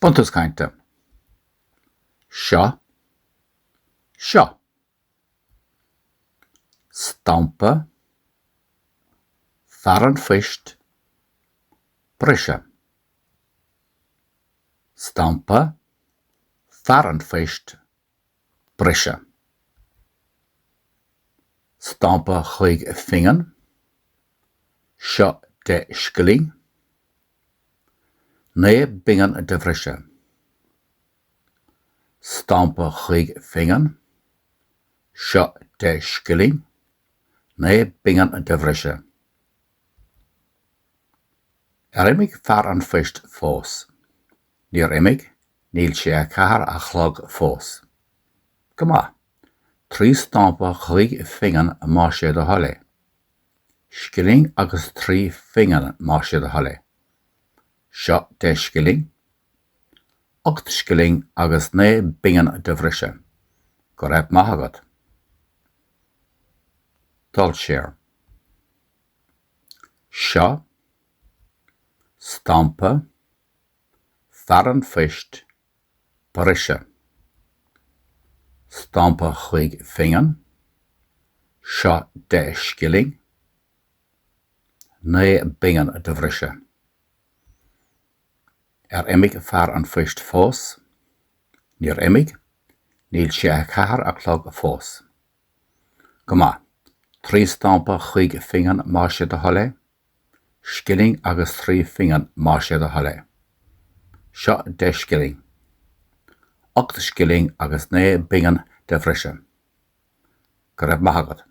Buntús cainte. Seo. Seo. Stampa. Fear an phoist. Briseadh. Stampa. Fear an phoist. Briseadh. Stampa chúig phingin. Seo deich scilling. 9 bpingin de bhriseadh. Stampa chúig phingin. Seo 10 scilling. 9 bpingin de bhriseadh. Ar imigh fear an phoist fós? Níor imigh, níl sé a ceathair a chlog fós. Go maith. Trí stampa chúig phingin más é do thoil é. Scilling agus trí phingin más é do thoil é. Seo 10 scilling. 8 scilling agus 9 bpingin de bhriseadh. Go raibh maith agat. Dul siar. Seo. Stampa. Fear an phoist. Briseadh. Stampa chúig phingin. Seo 10 scilling. 9 bpingin de bhriseadh. Ar imigh fear an phoist fós? Níor imigh, níl sé a ceathair a chlog fós. Go maith. Trí stampa chúig phingin más é do thoil é. Scilling agus trí phingin más é do thoil é. Seo 10 scilling. 8 scilling agus 9 bpingin de bhriseadh. Go raibh maith agat.